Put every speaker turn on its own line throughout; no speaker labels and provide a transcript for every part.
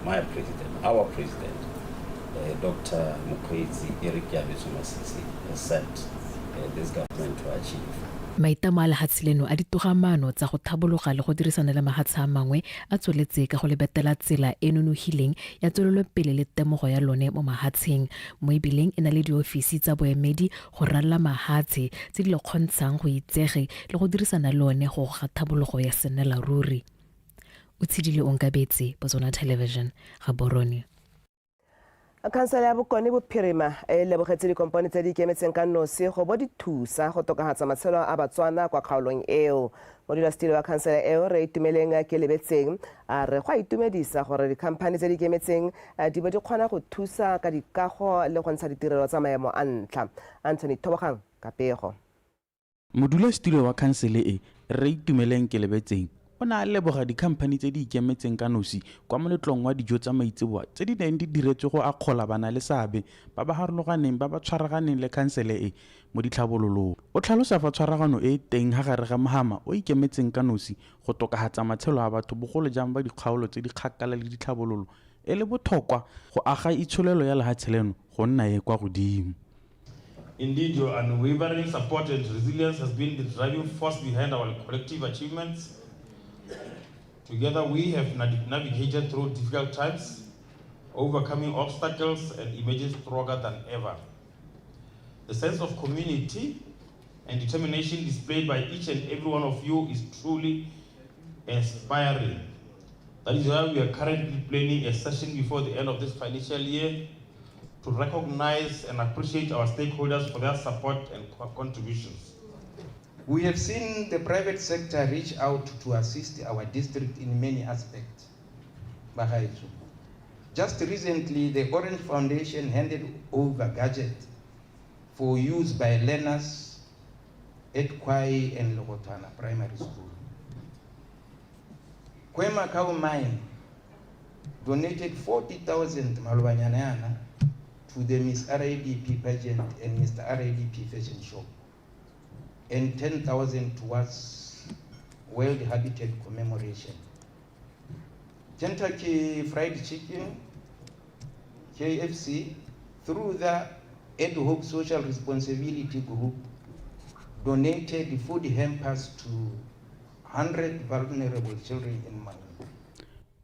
My president, our president, Dr. Mokgweetsi Eric Keabetswe Masisi, has set this government to achieve.
Maitamo a lehatshe leno a ditogamaano tsa go thabologa le go dirisana le mahatshe a mangwe a tsweletse ka go lebetela tsela e nonogileng ya tswelelopele le temogo ya lone mo mahatsheng, mo ebileng e na le diofisi tsa boemedi go ralala mahatshe tse di le kgontshang go itsege le go dirisana le one go goga thabologo ya sennela ruri. O tshedile Onkabetse, Botswana Television, Gaborone.
Khansele ya Bokone Bophirima e lebogetse dikompone tse di ikemetseng ka nosi go bo di thusa go tokafatsa matshelo a Batswana kwa kgaolong eo. Modulasetilo wa khansele eo, Rre Itumeleng Kelebetseng, a re go a itumedisa gore dikhamphani tse di ikemetseng di bo di kgona go thusa ka dikago le go ntsha ditirelo tsa maemo a ntlha. Anthony Thobogang ka pego.
Modulasetilo wa khansele e, Rre Itumeleng Kelebetseng, o ne a leboga dikhamphani tse di ikemetseng ka nosi kwa moletlong wa dijo tsa maitseboa tse di neng di diretswe go akgola bana-le-seabe ba ba harologaneng ba ba tshwaraganeng le khansele e mo ditlhabololong. O tlhalosa fa tshwaragano e e teng ha gare ga mohama o ikemetseng ka nosi go tokahatsa matshelo a batho bogolo jang ba dikgaolo tse di kgakala le ditlhabololo e le bothokwa go aga itsholelo ya lehatshe leno go nna e kwa godimo.
Indeed, your unwavering support and resilience has been the driving force behind our collective achievements. Together, we have navigated through difficult times, overcoming obstacles and emerging stronger than ever. The sense of community and determination displayed by each and every one of you is truly inspiring. That is why we are currently planning a session before the end of this financial year to recognize and appreciate our stakeholders for their support and contributions.
We have seen the private sector reach out to assist our district in many aspects. Bagaetsho. Just recently, the Orange Foundation handed over gadgets for use by learners at Khwai and Logotana Primary School. Khoemacau Mine donated 40,000 malobanyana to the Miss RADP pageant and Mr. RADP fashion show, and 10,000 towards World Habitat commemoration. Kentucky Fried Chicken, KFC, through the Ad Hoc Social Responsibility Group, donated food hampers to 100 vulnerable children in Maun.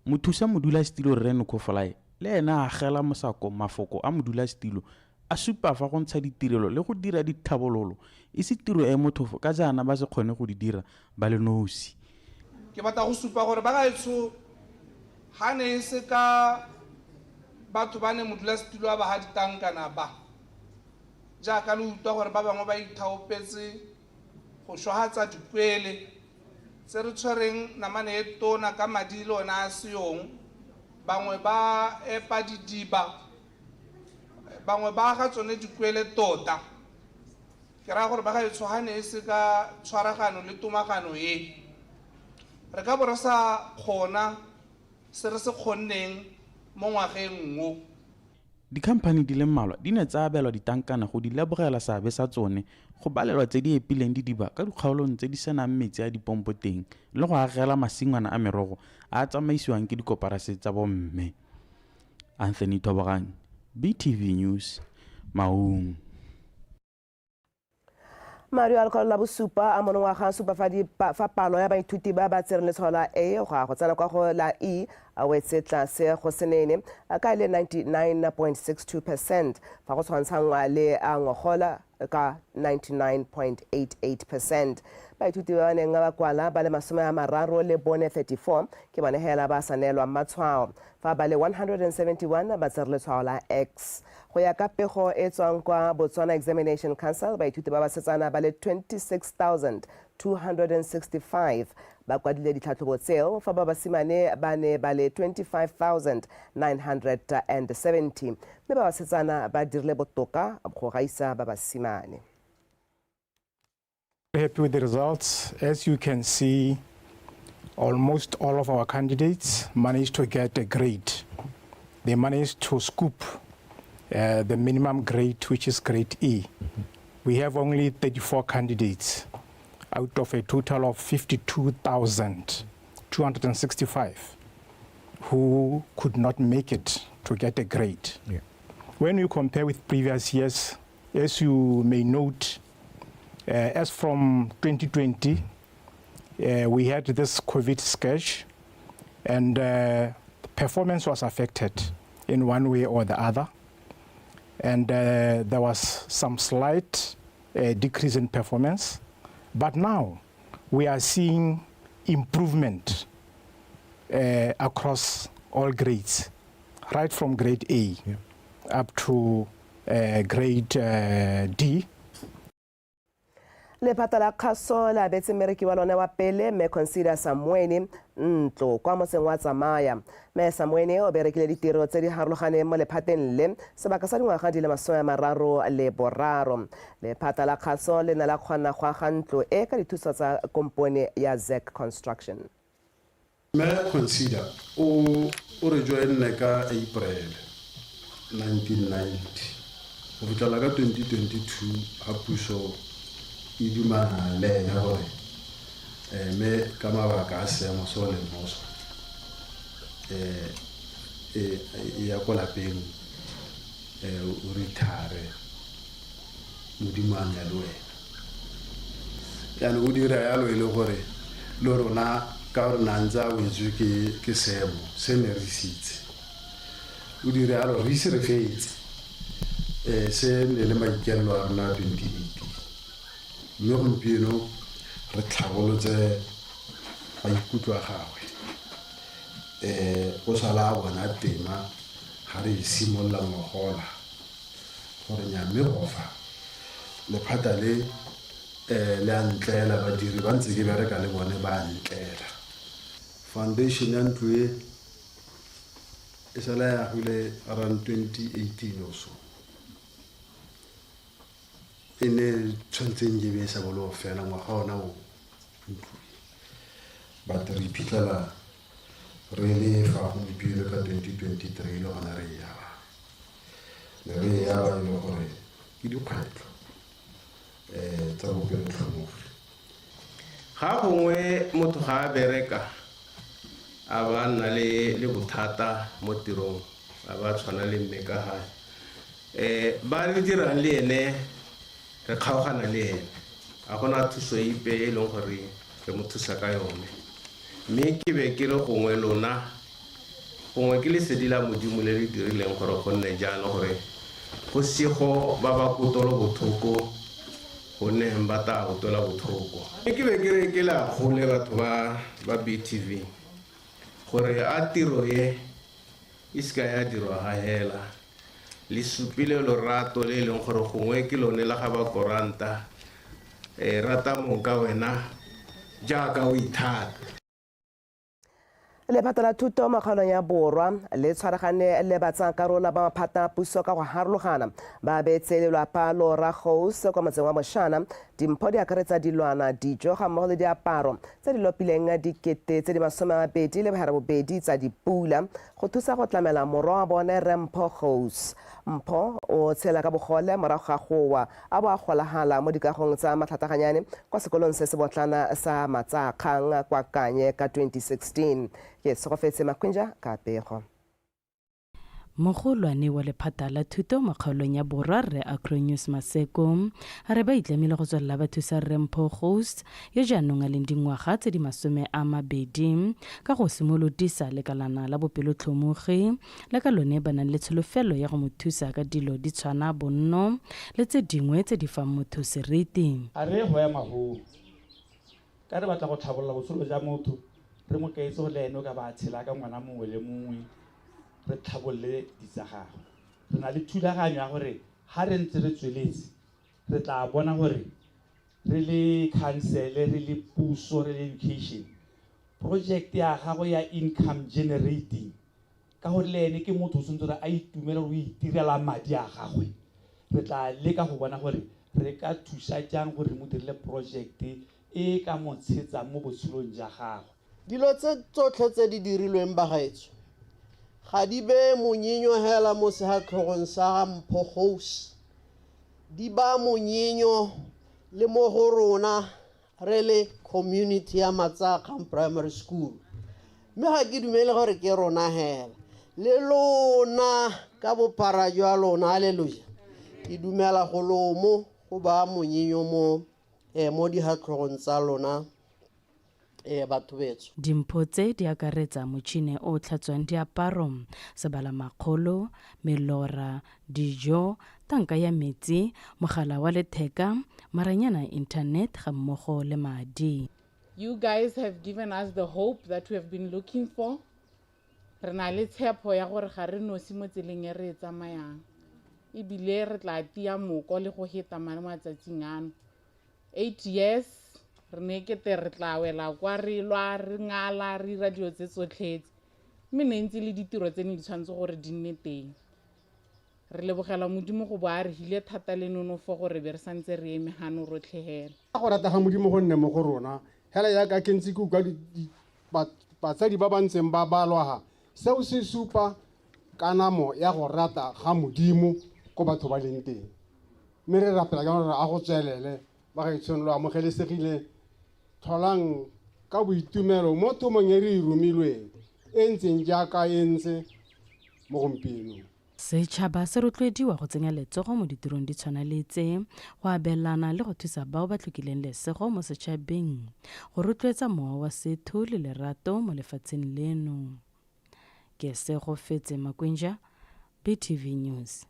Mothusa modulasetilo Rre Noko Folae le ene a agela mosako mafoko a modulasetilo, a supa fa go ntsha ditirelo le go dira ditlhabololo e se tiro e mothofo ka jaana ba se kgone go di dira ba le nosi.
Ke batla go supa gore bagaetsho ga ne e se ka batho ba ne modulasetilo wa ba ga ditankana ba jaaka le utlwa gore ba bangwe ba ithaopetse go šwagatsa dikwele tse re tshwereng namane e tona ka madi le one a seyong, bangwe ba epa didiba, bangwe ba aga tsone dikwele tota. Ke raya gore bagaetsho ga ne e se ka tshwaragano le tomagano e, re ka bo re sa kgona se re se kgonneng mo ngwageng o.
Dikhamphani di le mmalwa di ne tsa abelwa ditankana go di lebogela seabe sa tsone go balelwa tse di epileng didiba ka dikgaolong tse di senang metsi a dipompo teng le go agela masingwana a merogo a a tsamaisiwang ke dikoporase tsa bomme. Anthony Thobogang, BTV News, Maun.
Maduo a lekwalo la bosupa a monongwaga a supa fa palo ya baithuti ba ba tsereng letshwao la A go ya go tsena kwa go la E a wetse tlase go senene ka e le 99.62% fa go tshwantshanngwa le a ngogola ka 99.88%. Baithuti ba ba neng ba kwala ba le 34, 34, ke bone hela ba sa neelwang matshwao, fa ba le 171 ba tsere letshwao la X. Go ya ka pego e tswang kwa Botswana Examination Council, baithuti ba basetsana ba le 26,265 ba kwadile ditlhatlhobo tseo, fa ba basimane ba ne ba le 25,970, mme ba basetsana ba dirile botoka go gaisa ba basimane.
Happy with the results. As you can see, almost all of our candidates managed to get a grade. They managed to scoop the minimum grade, which is grade E. We have only 34 candidates out of a total of 52,265. who could not make it to get a grade.
Yeah.
When you compare with previous years, as you may note, as from 2020, we had this COVID scourge, and performance was affected in one way or the other. And there was some slight decrease in performance. But now we are seeing improvement across all grades, right from grade A up to grade D.
Lephata la kgaso le abetse mmereki wa lone wa pele, mme Consider Samuene, ntlo kwa motseng wa Tsamaya. Mme Samuene o berekile ditiro tse di harologaneng mo lephateng le sebaka sa dingwaga di le 33. Lephata la kgaso le ne la kgona go aga ntlo e ka dithuso tsa kompone ya Zek Construction.
Mme Consider o re joinne ka April 1990 go fitlhela ka 2022 ga puso e dumana le ene gore mme ka mabaka a seemo se o leng mo sone, e ya ko lapeng, o retire, Modimo a nne le wena. Jaanong o dira yalo e le gore le rona ka gore na ntse a wetswe ke seemo se ne re se itse, o dira yalo re ise re fetse se ne le maikaelelo a rona 2018, mme gompieno re tlhabolotse maikutlo a gagwe. O sala a bona tema ga re e simolola ngogola gore nya mme go fa lephata le le a ntlela, badiri ba ntse ke bereka le bone ba a ntlela. Foundation ya ntlo e e sala ya agilwe around 2018 or so, e ne tshwanetseng ke be e sa bolo fela ngwaga ona o ntlo, but re iphitlhela re le fa gompieno ka 2023 le gona re e aba, ne re e aba e le gore ke dikgwetlho tsa bopelotlhomogi.
Ga gongwe motho ga a bereka a ba nna le bothata mo tirong, a ba tshwana le mme ka gae, ba re dirang le ene re kgaogana le ene, ga gona thuso epe e leng gore re mo thusa ka yone. Mme ke be ke re gongwe lona, gongwe ke lesedi la Modimo le le dirileng gore go nne jalo, gore go sego ba ba kotolo botlhoko gonne ba tla utlwela botlhoko. Mme ke be ke re ke le akgole batho ba BTV gore a tiro e e seka ya dirwa ga hela, le supile lorato le e leng gore gongwe ke lone la ga ba koranta, rata mong ka wena jaaka o ithata.
Lephata la thuto mo kgaolong ya Borwa le tshwaragane le batsayakarolo ba maphata a puso ka go harologana. Ba abetse lelapa lora Gous kwa motseng wa Moshana dimpho di akaretsa dilwana, dijo ga mmogo le diaparo tse di lopileng 28,000 tsa dipula go thusa go tlamela morwa wa bone Rre Mpho Gous. Mpho o tshela ka bogole morago ga go wa a bo a golagala mo dikagong tsa matlhataganyane kwa sekolong se se botlana sa Matsakgang kwa Kanye ka 2016. Ke Segofetse Makwinja ka pego.
Mogolwane wa lephata la thuto mo kgaolong ya Borwa Rre Acronius Maseko a re ba itlamile go tswelela ba thusa Rre Mpho Gous yo jaanong a leng dingwaga tse di 20 ka go simolodisa lekalana la bopelotlhomogi le ka lone ba nang le tsholofelo ya go mo thusa ka dilo di tshwana bonno le tse dingwe tse di fang motho seriti.
A re go ema go ka re batla go tlhabolola botshelo jwa motho, re mo kaetse gore le ene o ka ba tshela ka ngwana mongwe le mongwe, re tlhabolole ditsa gagwe. Re na le thulaganyo ya gore ga re ntse re tsweletse re tla bona gore re le council, re le puso, re le education, project ya gagwe ya income generating, ka gore le ene ke motho o tshwanetse gore a itumele gore o itirela madi a gagwe. Re tla leka go bona gore re ka thusa jang gore re mo dirile project e ka mo tshetsang mo botshelong jwa gagwe.
Dilo tse tsotlhe tse di dirilweng bagaetsho ga di beye monyenyo hela mo sefatlhogong sa ga Mpho Gous, di ba monyenyo le mo go rona re le community ya Matsakgang Primary School. Mme ga ke dumele gore ke rona hela le lona ka bophara jwa lona, halleluja. Ke dumela go lomo go ba monyenyo mo mo digatlhogong tsa lona batho betso.
Dimpho tse di akaretsa motšhine o o tlhatswang diaparo, sebalamakgolo, melora, dijo, tanka ya metsi, mogala wa letheka, maranyana a internet ga mmogo le madi.
You guys have given us the hope that we have been looking for. Re na le tshepo ya gore ga re nosi mo tseleng e re e tsamayang. Ebile re tla tia moko le go heta mo matsatsing ano. 8 years re ne kete re tla wela kwa re lwa re ngala re dira dilo tse tsotlhetse. Mme ne ntse le ditiro tse ne di tshwanetse gore di nne teng. Re lebogela Modimo go bo a re hile thata le nonofo gore be re santse re eme gano rotlhe hela.
Go rata ga Modimo go nne mo go rona. Hela yaka ke ntse ke utlwa batsadi ba ba ntseng ba balwa, seo se supa kanamo ya go rata ga Modimo ko batho ba leng teng. Mme re rapela ka gore a go tswelele, ba gaetshong lo amogelesegile, tlholang ka boitumelo mo thomong e re e romilweng e ntseng jaaka e ntse mo gompienong.
Setšhaba se rotloediwa go tsenya letsogo mo ditirong di tshwana le tse, go abelana le go thusa bao ba tlhokileng lesego mo setšhabeng, go rotloetsa mowa wa setho le lerato mo lefatsheng leno. Ke Segofetse Makwinja, BTV News,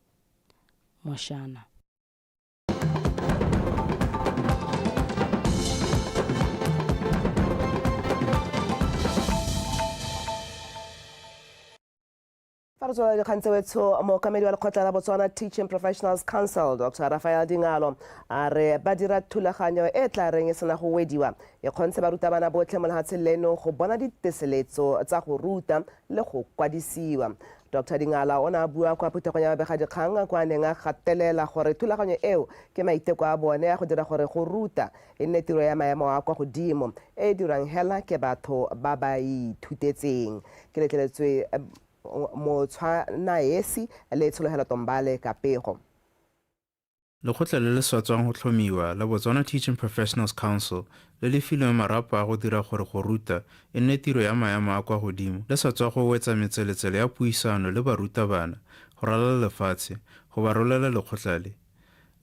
Moshana.
Fa re tswela dikgang tse wetsho, mookamedi wa lekgotla la Botswana Teaching Professionals Council, Dr Rafael Dingalo, a re ba dira thulaganyo e tla reng e sena go wediwa e kgontshe barutabana botlhe mo lefatsheng leno go bona diteseletso tsa go ruta le go kwadisiwa. Dr Dingala o ne a bua kwa phuthegong ya babegadikgang kwa neng a gatelela gore thulaganyo eo ke maiteko a bone a go dira gore go ruta e nne tiro ya maemo a kwa godimo e e dirwang hela ke batho ba ba ithutetseng. Ke letleletswe Motshwanaesi le Tshologelo Tombale ka pego.
Lekgotla le le sa tswang go tlhomiwa la Botswana Teaching Professionals Council le le filweng marapo a go dira gore go ruta e nne tiro ya maemo a kwa godimo le sa tswa go wetsa metseletsele ya puisano le barutabana go ralala lefatshe go ba rolela lekgotla le.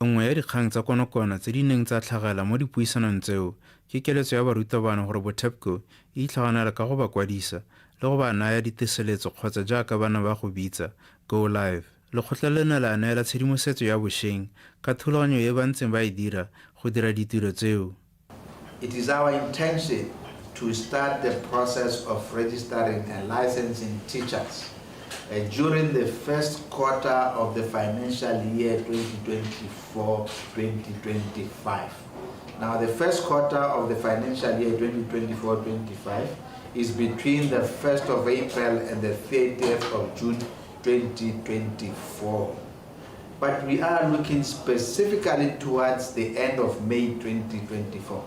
Nngwe ya dikgang tsa konokono tse di neng tsa tlhagela mo dipuisanong tseo ke keletso ya barutabana gore Botepco e itlhaganela ka go ba kwadisa le go ba naya diteseletso kgotsa jaaka ba ne ba go bitsa, go live. Lekgotla le ne la neela tshedimosetso ya bosheng ka thulaganyo e ba ntseng ba e dira go dira ditiro tseo.
It is our intention to start the process of registering and licensing teachers during the first quarter of the financial year 2024-2025. Now, the first quarter of the financial year 2024-25 is between the 1st of April and the 30th of June 2024. But we are looking specifically towards the end of May 2024.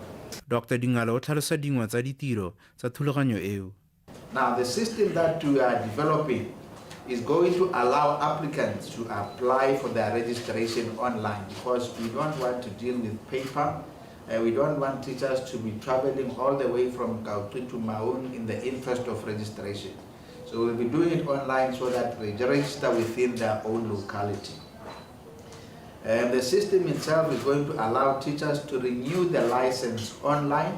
Dr Dingala o tlhalosa dingwe tsa ditiro tsa thulaganyo eo.
Now, the system that we are developing is going to allow applicants to apply for their registration online, because we don't want to deal with paper. We don't want teachers to be traveling all the way from Kauti to Maun in the interest of registration. So we'll be doing it online so that they register within their own locality. And the system itself is going to allow teachers to renew their license online,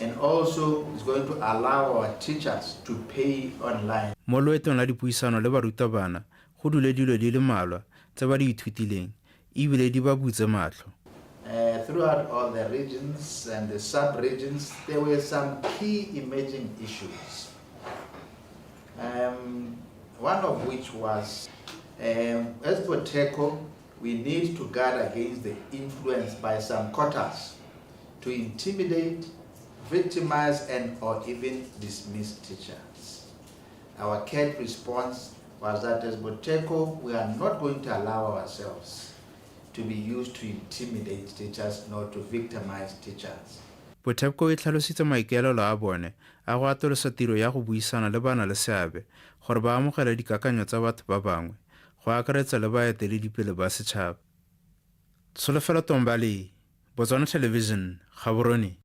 and also is going to allow our teachers to pay online.
Mo loetong la dipuisano le barutabana, go dule dilo di le mmalwa tse ba di ithutileng ebile di ba butse matlho.
Throughout all the regions and the sub-regions, there were some key emerging issues. One of which was, as Boteco, we need to guard against the influence by some quarters to intimidate, victimize, and or even dismiss teachers. Our curt response was that as Boteco, we are not going to allow ourselves to be used to intimidate teachers nor to victimize teachers.
Botepco e tlhalositse maikaelelo a bone a go atolosa tiro ya go buisana le bana le seabe gore ba amogele dikakanyo tsa batho ba bangwe, go akaretsa le baeteledipele ba setšhaba. Tsholofelo Tombale, Botswana Television, Gaborone.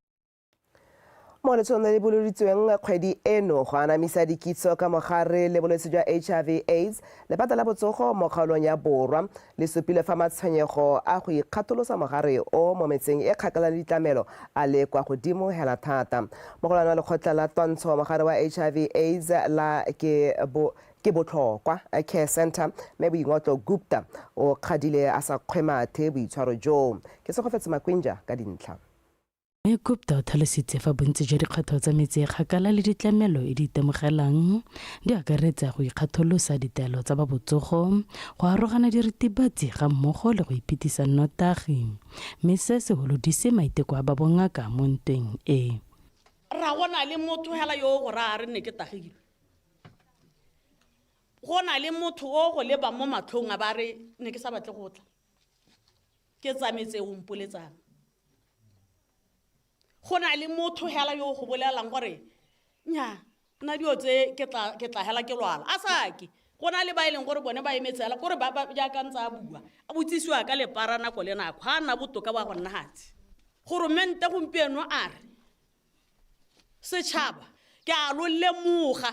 Mo letsholong le le boloditsweng kgwedi eno go anamisa dikitso ka mogare le bolwetse jwa HIV AIDS, lephata la botsogo mo kgaolong ya Borwa le supile fa matshwenyego a go ikgatholosa mogare o mo metseng e kgakala le ditlamelo a le kwa godimo hela thata. Mogolwane wa lekgotla la twantsho mogare wa HIV AIDS la ke bo ke botlhokwa Care Centre, Mme Boingotlo Gupta o kgadile a sa kgwe mathe boitshwaro joo. Ke Segofetse Makwinja ka dintlha.
Mme Gupta o tlhalositse fa bontsi jwa dikgwetlho tsa metse e kgakala le ditlamelo e di itemogelang di akaretsa go ikgatholosa ditaelo tsa ba botsogo, go arogana diritibatsi ga mmogo le go iphetisa nnotagi, mme se se holodise maiteko a ba bongaka mo ntweng e.
Ra go na le motho hela yo o go raya a re ne ke tagilwe. Go na le motho o go lebang mo matlhong a ba re ne ke sa batle go tla. Ke tsametse o mpoletsang. Go na le motho hela yo o go bolelang gore nya nna dilo tse ke tla ke tla hela ke lwala a sa ke go na le ba e leng gore bone ba emetse hela kore ba jaaka ntse a bua a botsisiwa ka lepara nako le nako ga a nna botoka ba go nna gatse goromente gompieno a re setšhaba ke a lo lemoga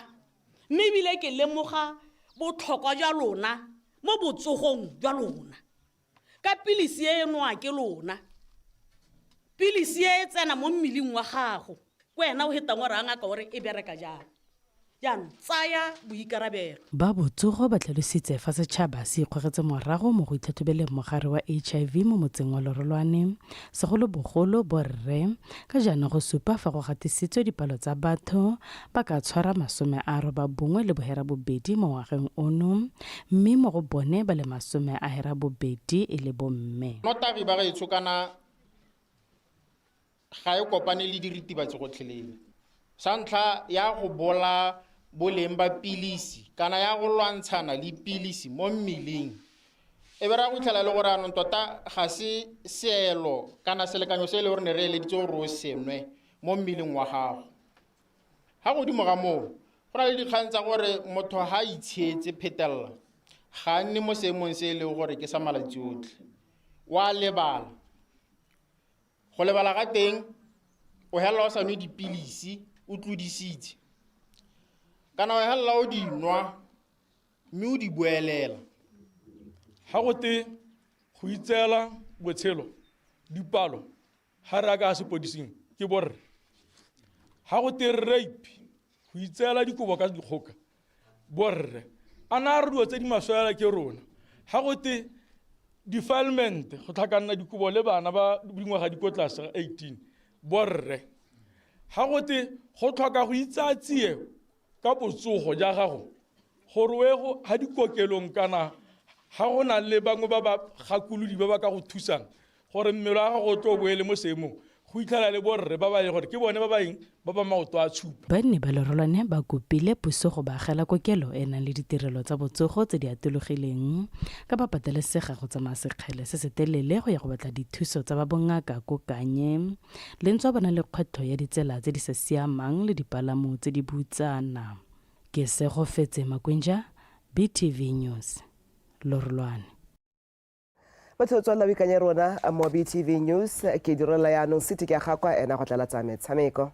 mme ebile ke lemoga botlhokwa jwa lona mo botsogong jwa lona ka pilisi e e nowa ke lona pilisi e e tsena mo mmeleng wa gago ko wena o hetang o raya ngaka gore e bereka jang jaanong tsaya boikarabelo.
Ba botsogo ba tlhalositse fa setšhaba se ikgogetse morago mo go itlhatlhobeleng mogare wa HIV mo motseng wa Lorolwane, segolobogolo borre, ka jaana go supa fa go gatisitswe dipalo tsa batho ba ka tshwara 98 mo ngwageng ono, mme mo go bone ba le 80 e le bomme.
Nnotagi ba gaetsho kana ga e kopane le diritibatsi gotlhelele. Sa ntlha ya go bola boleng ba pilisi kana ya go lwantshana le pilisi mo mmeleng. E be ra go itlhela e le gore anong tota ga se seelo kana selekanyo se e le gore ne re eleditse gore o senwe mo mmeleng wa gago. Ga godimo ga moo, go na le dikgang tsa gore motho ga a itshietse phetelela, ga a nne mo seemong se e leng gore ke sa malatsi otlhe. Wa lebala. Go lebala ga teng, o helela o sa nwe dipilisi, o tlodisitse. Kana o helela o di nwa, mme o di boelela.
Ga go te go itseela botshelo, dipalo ga re ya ka sepodising ke borre. Ga go te rape, go itseela dikobo ka dikgoka, borre. A na re dilo tse di maswela ke rona. Ga go te defilement, go tlhakanna dikobo le bana ba dingwaga di ko tlase ga 18, borre. Ga go te go tlhoka go itsaya tsie ka botsogo ja gago gore o ye go ga dikokelong kana ga go na le bangwe ba ba gakolodi ba ba ka go thusang gore mmele wa gago o tlo boele mo seemong go itlhela le borre ba ba e gore ke bone ba ba eng ba ba maoto a tshupa.
Banni ba Lerolwane ba kopile puso go ba agela kokelo e e nang le ditirelo tsa botsogo tse di atologileng ka ba patelesega go tsamaya sekgele se se telele go ya go batla dithuso tsa ba bongaka ko Kanye le ntswa ba na le kgwetlho ya ditsela tse di sa siamang le dipalamo tse di boutsana. Ke Segofetse Makwinja, BTV News, Lorolwane.
Batho tswelela o ikanye rona mo BTV News ke direla yaanong city ke a gakwa ena go tlala tsa metshameko.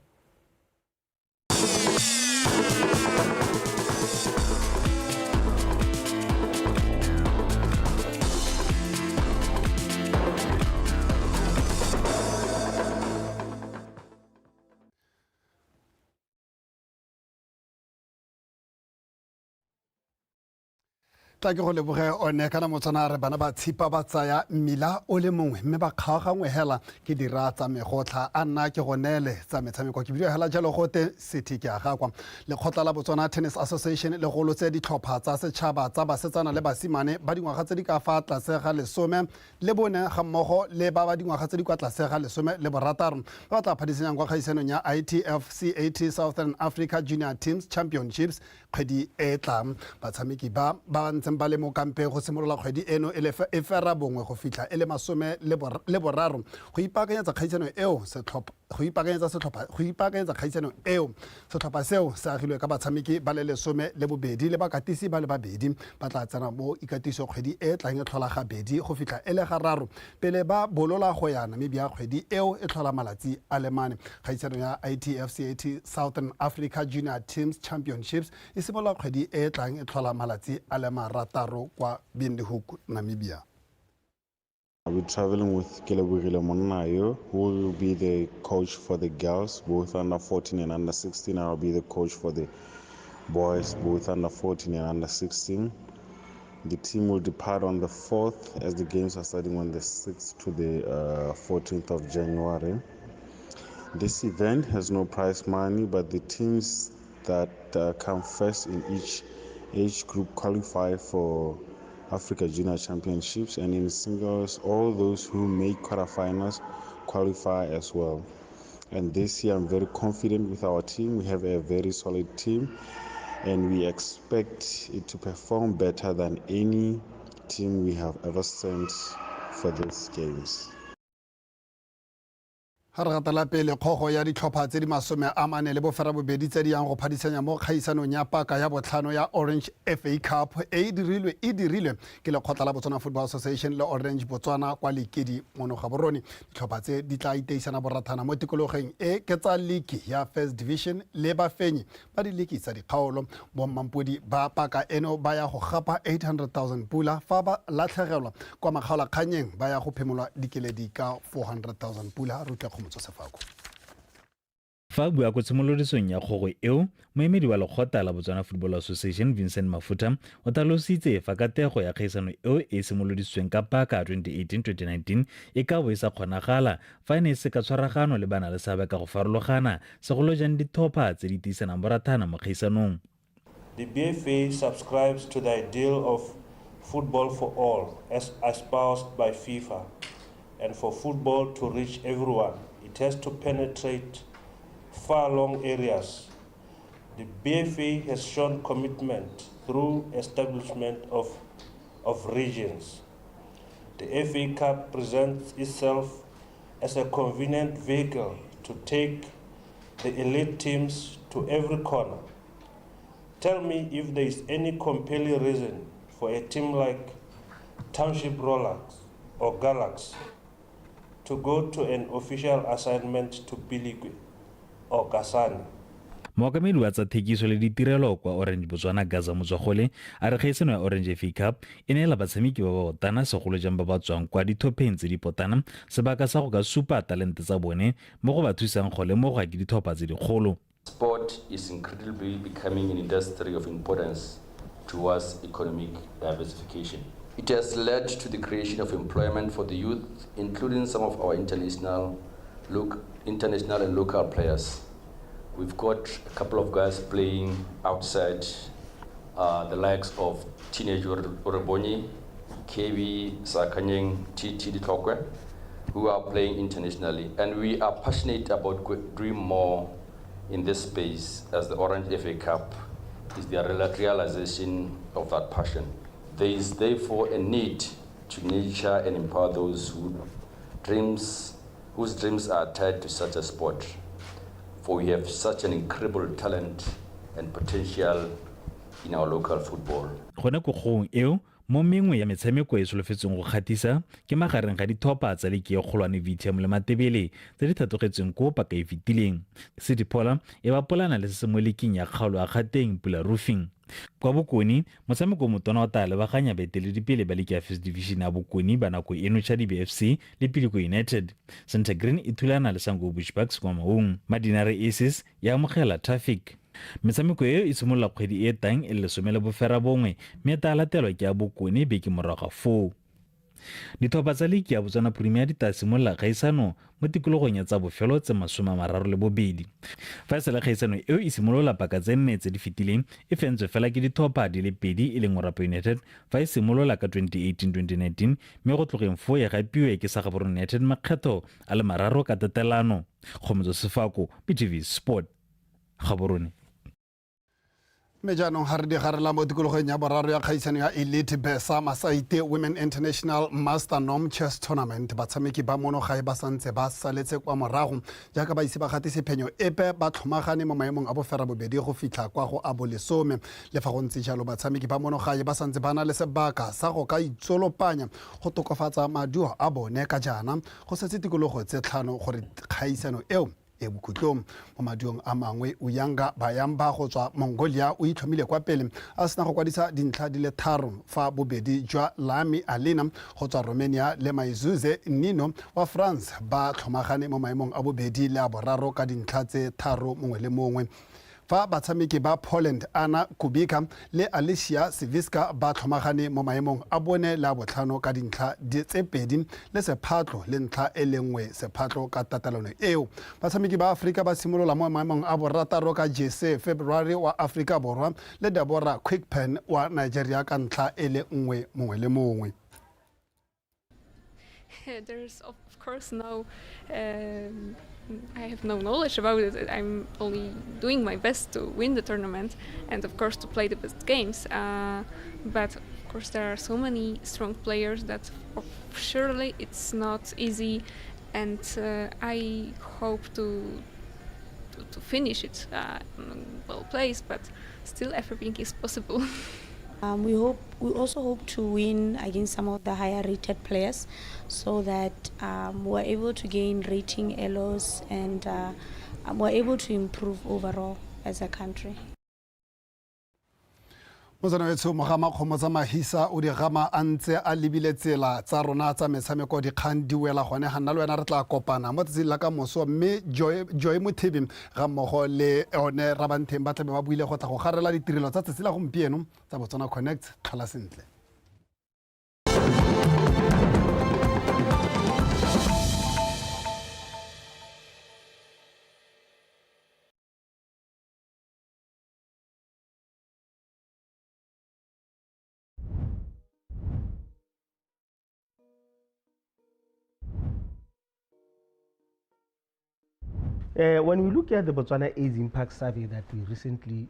Tla ke go leboge one kana Motswana a re bana ba tshipa ba tsaya mmila o le mongwe mme ba kgaogangwe hela ke dira tsa megotlha a nna ke go neele tsa metshameko ke bidiwa hela jalo gote city ke a gakwa. Lekgotla la Botswana Tennis Association le golotse ditlhopha tsa setšhaba tsa basetsana le basimane ba dingwaga tse di ka fa tlase ga 14 ga mmogo le ba ba dingwaga tse di kwa tlase ga 16 ba ba tla phadisenyang kwa kgaisanong ya ITF CAT Southern Africa Junior Teams Championships Kgwedi e e tlang, batshameki ba ba ntseng ba le mo kampeng go simolola kgwedi eno e le e fera bongwe go fitlha e le masome le 3 go ipaakanyetsa kgaisano eo,
go ipaakanyetsa setlhopha go ipaakanyetsa kgaisano eo. Setlhopha seo se agilwe ka batshameki ba le 12 le bakatisi ba le babedi. Ba tla tsena mo ikatiso kgwedi e tlang e tlhola gabedi go fitlha e le gararo pele ba bolola go ya Namibia kgwedi eo e tlhola malatsi a le mane. Kgaisano ya ITF CAT Southern Africa Junior Teams Championships e simolola kgwedi e tlang e tlhola malatsi a le marataro kwa Windhoek, Namibia.
We're traveling with Kelebogile Monnayo, who will be the coach for the girls, both under 14 and under 16. I'll be the coach for the boys, both under 14 and under 16. The team will depart on the 4th, as the games are starting on the 6th to the 14th of January. This event has no prize money, but the teams that come first in each age group qualify for Africa Junior Championships, and in singles, all those who make quarterfinals qualify as well. And this year, I'm very confident with our team. We have a very solid team, and we expect it to perform better than any team we have ever sent for these games.
Ga re gatela pele, kgogo ya ditlhopha tse di 48 tse di yang go phadisanya mo kgaisanong ya paka ya botlhano ya Orange FA Cup e e dirilwe ke lekgotla la Botswana Football Association le Orange Botswana kwa Lekedi mono Gaborone. Ditlhopha tse di tla iteisana borathana mo tikologong e ke tsa liki ya First Division le bafenyi ba diliki tsa dikgaolo. Bommampodi ba paka eno ba ya go gapa 800,000 pula, fa ba latlhegelwa kwa makgaolakganyeng ba ya go phimolwa dikeledi ka 400,000 pula. Re utlwa Kgomotso Sefako.
Fa a bua ko tshimolodisong ya kgogo eo, moemedi wa lekgotla la Botswana Football Association Vincent Mafuta o tlhalositse fa katego ya kgaisano eo e simolodisitsweng ka paka 2018-2019 e ka bo e sa kgonagala fa e ne e se ka tshwaragano le bana le seabe ka go farologana, segolo jang dithopha tse di tiisanang borathana mo kgaisanong.
The BFA subscribes to the ideal of football for all as espoused by FIFA, and for football to reach everyone, it has to penetrate far long areas. The BFA has shown commitment through establishment of regions. The FA Cup presents itself as a convenient vehicle to take the elite teams to every corner. Tell me if there is any compelling reason for a team like Township Rollers or Galaxy to go to an official assignment to Pilikwe or Kasane.
Mookamedi wa tsa thekiso le ditirelo kwa Orange Botswana Gaza Motswagole a re kgaisano ya Orange FA Cup e neela batshameki ba ba otana, segolo jang ba ba tswang kwa dithopheng tse di potana, sebaka sa go ka supa talente tsa bone mo go ba thusang go lemogwa ke ditlhopha tse dikgolo.
Sport is incredibly becoming an industry of importance towards economic diversification. It has led to the creation of employment for the youth, including some of our international and local players. We've got a couple of guys playing outside, the likes of Teenage Orebonye, KB Sakanyeng, TT Ditlhokwe, who are playing internationally. And we are passionate about doing more in this space, as the Orange FA Cup is the realization of that passion. There is therefore a need to nurture and empower those whose dreams are tied to such a sport. For we have such an incredible talent and potential in our local football.
Gone ko kgong eo, mo mengwe ya metshameko e solofetsweng go kgatisa ke magareng ga dithopha tsa liki e kgolwane VTM le Matebele tse di thatogetsweng ko paka e fetileng. City Pola e bapolana le se se mo liking ya kgaolo ya Kgateng Pula Roofing. Kwa Bokone, motshameko o motona o tla lebaganya baeteledipele ba liki ya First Division ya Bokone ba nako eno Chadibe FC le Piliko United. Center Green e thulana le Sango Bushbucks kwa Maung. Madinare Aces e amogela Traffic. Metshameko eo e simolola kgwedi e tang e le 19, mme e tla latelwa ke ya Bokone beke morago ga foo. Ditlhopha tsa liki ya Botswana Premier di tla simolola kgaisano mo tikologong ya tsa bofelo tse 32. Fa e sale kgaisano eo e simolola paka tse nne tse di fetileng, e fentswe fela ke ditlhopha di le pedi e leng Orapo United fa e simolola ka 2018-2019, mme go tlogeng foo e gapiwe ke Sagaborone United makgetho a le mararo ka tatelano. Kgomotso Sefako, BTV Sport, Gaborone.
Mme jaanong ga re di garela mo tikologong ya boraro ya kgaisano ya Elite Besa Masaite Women International Master Norm Chess Tournament, batshameki ba mono gae ba santse ba saletse kwa morago jaaka ba ise ba gatise phenyo epe, ba tlhomagane mo maemong a boferabobedi go fitlha kwa go a bolesome. Le fa go ntse jalo, batshameki ba mono gae ba santse ba na le sebaka sa go ka itsolopanya go tokafatsa maduo a bone ka jaana go setse tikologo tse 5 gore kgaisano eo e bokhutlong. Mo maduong a mangwe, Uyanga Bayamba go tswa Mongolia o itlhomile kwa pele a sena go kwadisa dintlha di le 3, fa bobedi jwa Lami Alina go tswa Romania le Maizuze Nino wa France ba tlhomagane mo maemong a bobedi le a boraro ka dintlha tse 3 mongwe le mongwe, fa batshameki ba Poland Anna Kubika le Alicia Siviska ba tlhomagane mo maemong a bone le a botlhano ka dintlha tse 2 le sephatlo le ntlha e le 1 sephatlo ka tatelano eo. Batshameki ba Aforika ba simolola mo maemong a borataro ka Jesse February wa Aforika Borwa le Deborah Quickpen wa Nigeria ka ntlha e le 1 mongwe le mongwe.
There's of course no, I have no knowledge about it. I'm only doing my best to win the tournament and of course to play the best games. But of course there are so many strong players that surely it's not easy, and I hope to finish it well placed, but still everything is possible.
We also hope to win against some of the higher rated players, so that we're able to gain rating LOs and we're able to improve overall as a country.
Motsana wetsho Mogama Kgomo tsa Mahisa o di gama a ntse a lebile tsela tsa rona tsa metshameko, dikgang di wela gone ga nna le wena re tla kopana mo tsatsing la ka moso, mme Joy Mothibi ga mmogo le one Rabantheng ba tlabe ba buile go tla go garela ditirelo tsa tsatsi la gompieno tsa Botswana Connect. Tlhola sentle.
When we look at the Botswana AIDS Impact Survey that we recently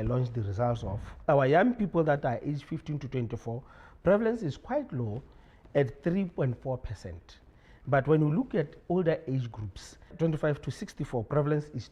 launched the results of, our young people that are aged 15 to 24, prevalence is quite low at 3.4%. But when we look at older age groups, 25 to 64, prevalence is